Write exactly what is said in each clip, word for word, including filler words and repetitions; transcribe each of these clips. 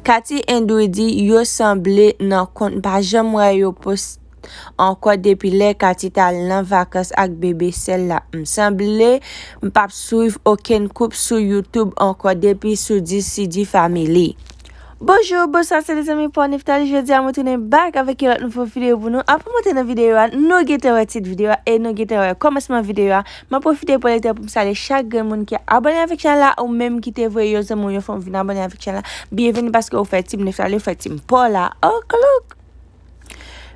Katy and Widy yo sanble nan kont, m pa janm wè yo post ankò depi lè Katy t al nan vakans ak bebe sèl la. M sanble m p ap swiv okenn koup sou YouTube ankò depi sou D C D Family. Bonjou, bonswa, se lezanmi pa w Nephtalie. Jodi a mwen tounen back avèk yon lòt nouvo videyo pou nou. Avan mwen antre nan videyo a, nou gentan wè tit videyo a e nou gentan wè kòmansman videyo a. Mwen pwofite pran le tan pou m salye chak grenn moun ki abòne avèk chanèl la, ou menm ki te voye yon zanmi w, yon fanmi w vin abòne avèk chanèl la. Byenveni paske ou fè Team Nephtalie, ou fè Team pa w la. Oklok!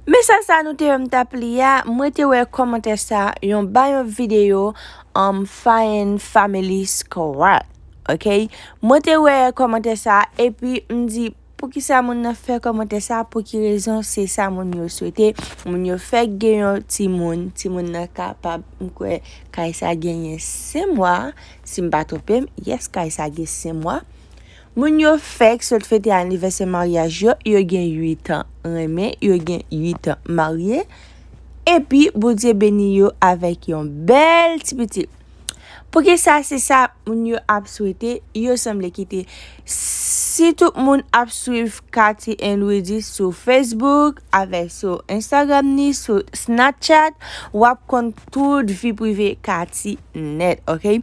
Mesaj sa nou te wè m t ap li a, mwen te wè kòmantè sa, yon ba yon videyo, um, Fine Family Squad. Ok? Mwen te wè kòmantè sa, epi m di, poukisa moun nan fè kòmantè sa, pou ki rezon, se sa moun yo swete. Moun yo fèk gen yon timoun, timoun nan kapab, m kwè, kay sa genyen senk mwa, si m pa twonpe m, yes, kay sa gen senk mwa. Moun yo fèk sot fete anivèsè maryaj yo, yo gen uit an renmen, yo gen uit an marye, epi Bondye beni yo avèk yon bèl ti pitit. Poukisa se sa moun yo ap swete, yo sanble kite. Si tout moun ap swiv Katy and Widy sou Facebook, avèk sou Instagram ni sou Snapchat, w ap konn tout vi prive Katy nèt, ok?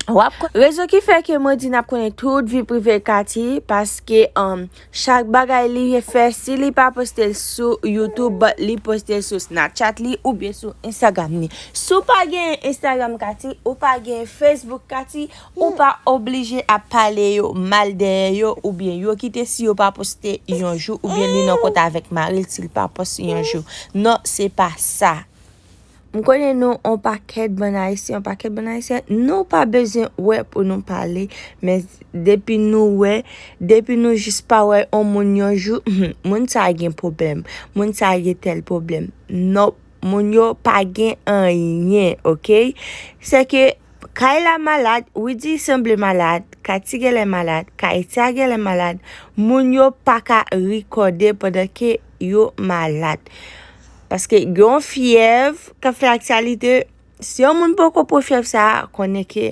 W ap konn rezon ki fè ke mwen di n ap konnen tout vi prive Katy, paske, um, chak bagay li fè, si li pa poste l sou YouTube, but li poste l sou Snapchat li oubyen sou Instagram li. Si w pa gen Instagram Katy, ou pa gen Facebook Katy, ou pa oblije ap pale yo mal dèyè yo, oubyen yo kite si yo pa poste yon jou, oubyen li nan kont avèk mari l si l pa poste yon jou. Non, se pa sa. M konnen nou on pakèt bann Ayisyen, on pakèt bann Ayisyen, nou pa bezwen wè pou nou pale, men depi nou wè, depi nou jis pa wè on moun yon jou, moun sa gen pwoblèm, moun sa gen tèl pwoblèm. Non, moun yo pa gen anyen, ok? Se ke Kayla malad, Widy sanble malad, Katy genlè malad, Kaïtia genlè malad, moun yo pa ka rekòde pandan ke yo malad. Paske gen yon fyèv k ap fè aktyalite, si yon moun poko pran fyèv sa a, konnen ke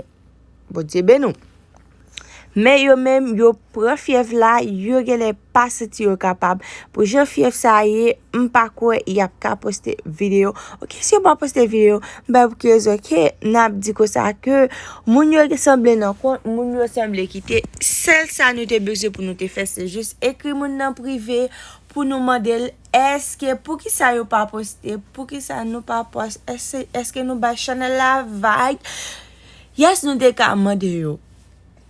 Bondye beni w. Men yo menm, yo pran fyèv la, yo genlè pa santi yo kapab. Pou jan fyèv sa a ye, m pa kwè y ap ka poste videyo. Ok, si yo pa poste videyo, m pa wè pou ki rezon ke n ap di konsa ke moun yo sanble nan kont, moun yo sanble kite. Sèl sa nou te bezwen pou nou te fè, se jis ekri moun nan prive pou nou mande l, èske, poukisa yo pa poste, poukisa nou pa poste, èske, èske nou bay chanèl la vag? Yes, nou te ka mande yo.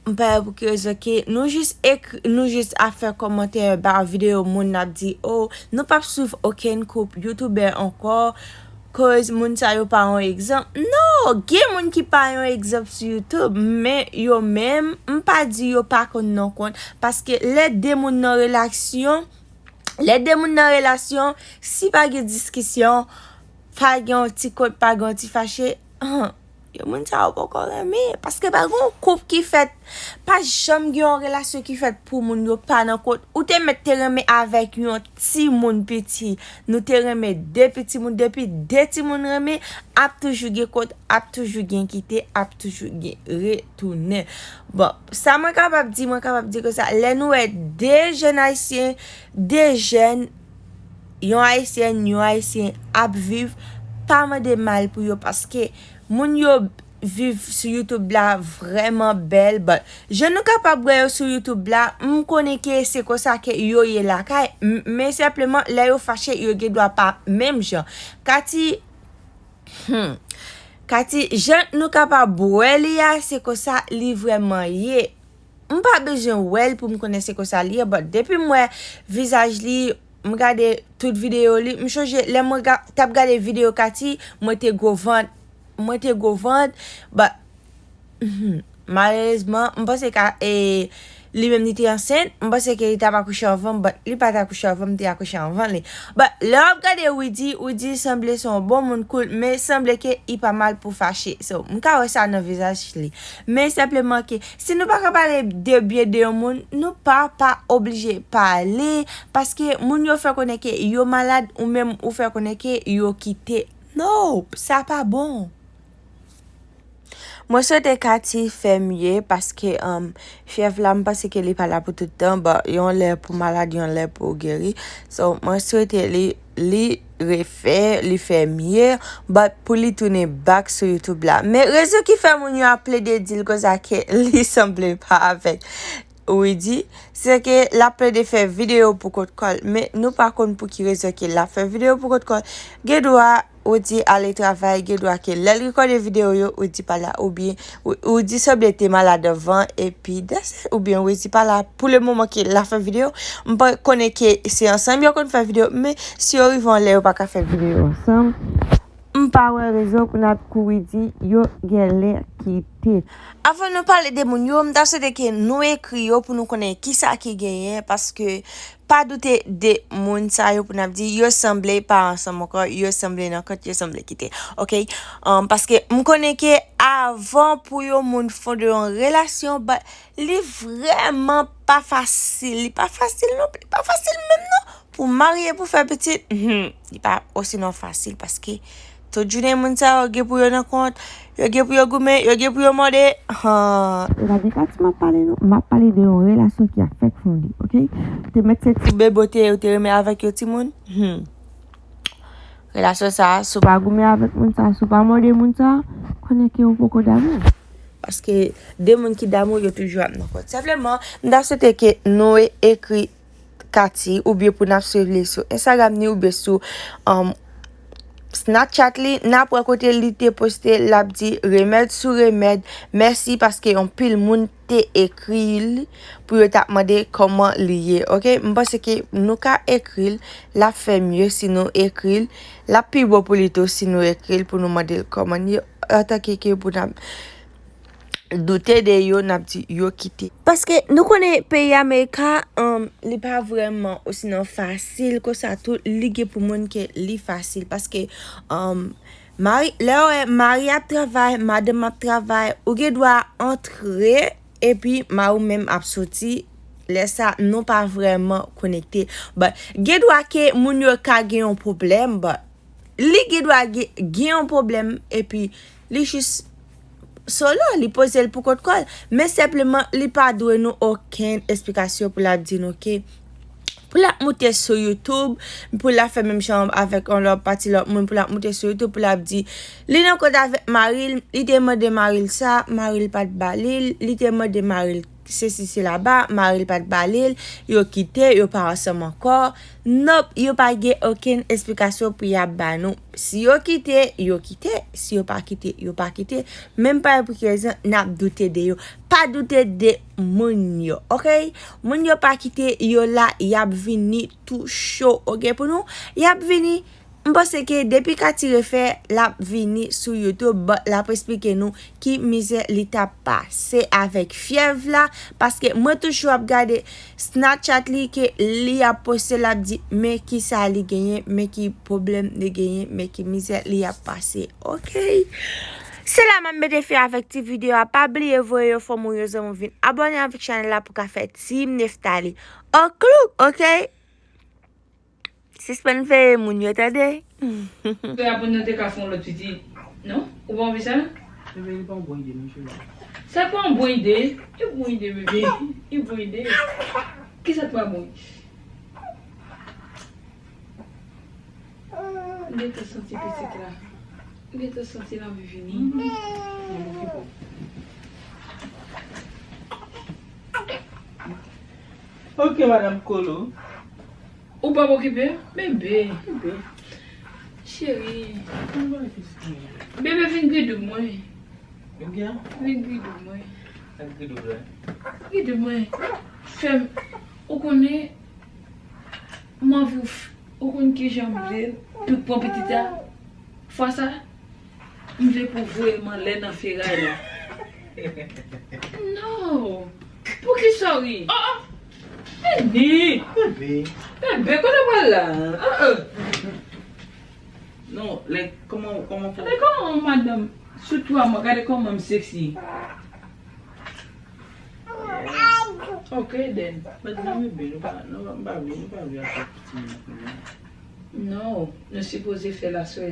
M pa wè pou ki rezon ke nou jis ekri, nou jis ap fè kòmantè ba videyo moun n ap di, oh, nou p ap swiv okenn koup youtubè ankò, koz moun sa yo pa yon egzanp. Non, gen moun ki pa yon egzanp sou YouTube, men yo menm, m pa di yo pa konn nan kont, paske lè de moun nan relasyon, lè de moun nan relasyon, si pa gen diskisyon, pa gen yon ti kont, pa gen yon ti fache, yo moun sa yo poko renmen, paske pa gen yon koup ki fèt, pa janm gen yon relasyon ki fèt pou moun yo pa nan kont. Ou te mèt te renmen avèk yon timoun piti, nou te renmen de piti moun, depi de timoun renmen, ap toujou gen kont, ap toujou gen kite, ap toujou gen retounen. Bon, sa mwen kapab di, mwen kapab di konsa, lè nou wè de jèn ayisyen, de jèn, yon ayisyèn, yon ayisyen ap viv, pa mande mal pou yo, paske moun yo viv sou YouTube la vrèman bèl, but jan nou kapab wè yo sou YouTube la, m konnen ke se konsa ke yo ye lakay, m-, men senpleman, lè yo fache, yo gen dwa pa menm jan. Katy, hmm, Katy, jan nou kapab wè li a, se konsa li vrèman ye. M pa bezwen wè l pou m konnen se konsa li ye, but depi m wè vizaj li, m gade tout videyo li, m chonje lè mwen ga-, t ap gade videyo Katy, mwen te gwo vant, mwen te gwo vant, but, mhm, malerezman, m panse ka, e, li menm li te ansent, m panse ke li t ap akouche anvan m, but li pa t akouche anvan m, m te akouche anvan li. But lè w ap gade Widy, Widy sanble se yon bon moun cool, men sanble ke li pa mal pou fache. So, m ka wè sa nan vizaj li. Men senpleman ke si nou pa ka pale de byen de yon moun, nou pa, pa oblije pale, paske moun yo fè konnen ke yo malad, ou menm ou fè konnen ke yo kite. No, sa pa bon. Mwen swete Katy fè mye paske, um, fyèv la, m panse ke li pa la pou tout tan. Bon, yon lè pou malad, yon lè pou geri. So, mwen swete li, li refè, li fè mye, but pou li tounen back sou YouTube la. Men rezon ki fè moun yo ap plede di l konsa ke li sanble pa avèk Widy, se ke l ap plede fè videyo pou kont kò l, men nou pa konn pou ki rezon ke l ap fè videyo pou kont kò l. Gen dwa Widy ale travay, gen dwa ke lè l rekòde videyo yo, Widy pa la, oubyen Wi-, Widy sanble te malad anvan, epi that's it, oubyen Widy pa la pou le moman ke l ap fè videyo. M pa konnen ke se ansanm yo konn fè videyo, men si yo rive yon lè yo pa ka fè videyo ansanm, m pa wè rezon pou n ap kouri di yo genlè kite. Avan nou pale de moun yo, m ta swete ke nou ekri yo pou nou konnen kisa ki genyen, paske pa doute de moun sa yo pou n ap di yo sanble pa ansanm ankò, yo sanble nan kont, yo sanble kite. Oke? Um, paske m konnen ke avan pou yon moun fonde yon relasyon, but li vrèman pa fasil. Li pa fasil non, li pa fasil menm non. Pou marye, pou fè pitit, hmm, li pa osinon fasil paske tout jounen moun sa yo gen pou yo nan kont, yo gen pou yo goumen, yo gen pou yo mòde. Han. E pa de Katy m ap pale non, m ap pale de yon relasyon ki ap fèk fonde, oke? Te mèt se ti bebote yo te renmen avèk yo timoun. Hmm. Relasyon sa, si w pa goumen avèk moun sa, si w pa mòde moun sa, konnen ke ou poko damou. Paske de moun ki damou, yo toujou ap nan kont. Senpleman, m ta swete ke nou e-, ekri Katy, oubyen pou n ap swiv li sou Instagram ni, oubyen sou, um, Snapchat li, n ap wè kote li te poste, l ap di remèd sou remèd, mèsi paske yon pil moun te ekri l pou yo t ap mande kòman li ye, oke? M panse ke nou ka ekri l, l ap fè mye si nou ekri l, l ap pi bon pou li tou si nou ekri l pou nou mande l kòman l ye, antanke ke pou n ap doute de yo, n ap di yo kite. Paske nou konnen peyi Amerika, um, li pa vrèman osinon fasil konsa tou, li gen pou moun ke li fasil. Paske, um, mari, lè w wè mari ap travay, madanm ap travay, ou gen dwa antre, epi mari w menm ap soti, lè sa, nou pa vrèman konekte. But, gen dwa ke moun yo ka gen yon pwoblèm, but, li gen dwa gen, gen yon pwoblèm, epi li jis solo, li poze l pou kont kò l. Men senpleman, li pa dwe nou okenn esplikasyon pou l ap di nou ke, pou l ap moute sou YouTube, pou l ap fè menm jan avèk yon lòt pati lòt moun, pou l ap moute sou YouTube, pou l ap di, li nan kont avèk mari l, li te mande mari l sa, mari l pa t ba li l, li te mande mari l sesi sela ba, mari l pa t ba li l, yo kite, yo pa ansanm ankò. Nope, yo pa gen okenn esplikasyon pou y ap ba nou. Si yo kite, yo kite. Si yo pa kite, yo pa kite. Menm pa pou ki rezon n ap doute de yo. Pa doute de moun yo, oke? Moun yo pa kite, yo la, y ap vini tou cho, oke, pou nou. Y ap vini, m panse ke depi Katy refè, l ap vini sou YouTube, but l ap esplike nou ki mizè li t ap pase avèk fyèv la, paske mwen toujou ap gade Snapchat li ke li ap poste, l ap di, men ki sa li genyen, men ki pwoblèm li genyen, men ki mizè li ap pase. Oke. Se la m ap mete fen avèk ti videyo a. Pa bliye voye yo fanmi w, yo zanmi w vin abòne avèk chanèl la pou ka fè Team Nephtalie. An klouk, oke? Sispann veye moun yo, tande? Frè a pou nou te ka fè yon lòt pitit, non? Ou pa anvi sa? Bebe, li pa yon bon ide, non, cheri. Sa pa yon bon ide? Yon bon ide, bebe. Yon bon ide. Kisa k pa bon? M gentan santi pitit la. M gentan santi l anvi vini. Ok, Madame Kolo. Ou p ap okipe? Bebe. Bebe. Cheri. Bebe, vin gri doub mwen. Vin gri doub mwen. Gri doub mwen. Fè m, ou konnen, m anvi w f-, ou konn kijan m vle pou pran pitit la? Fwa sa, m vle pou voye m anlè nan feray la. Non. Poukisa w ri? Oh, oh. Vini. Bebe. Bebe, kote w pral la? Ah, ah. Non, like, kòman, kòman pou... Gade kòman madanm, sou twa mwa, gade kòman m sexy. Ok, then. But non, bebe, nou pa, nou pa, m pa vle, nou pa vle avèk pitit mwen kounye a. Non, nou sipoze fè l aswè.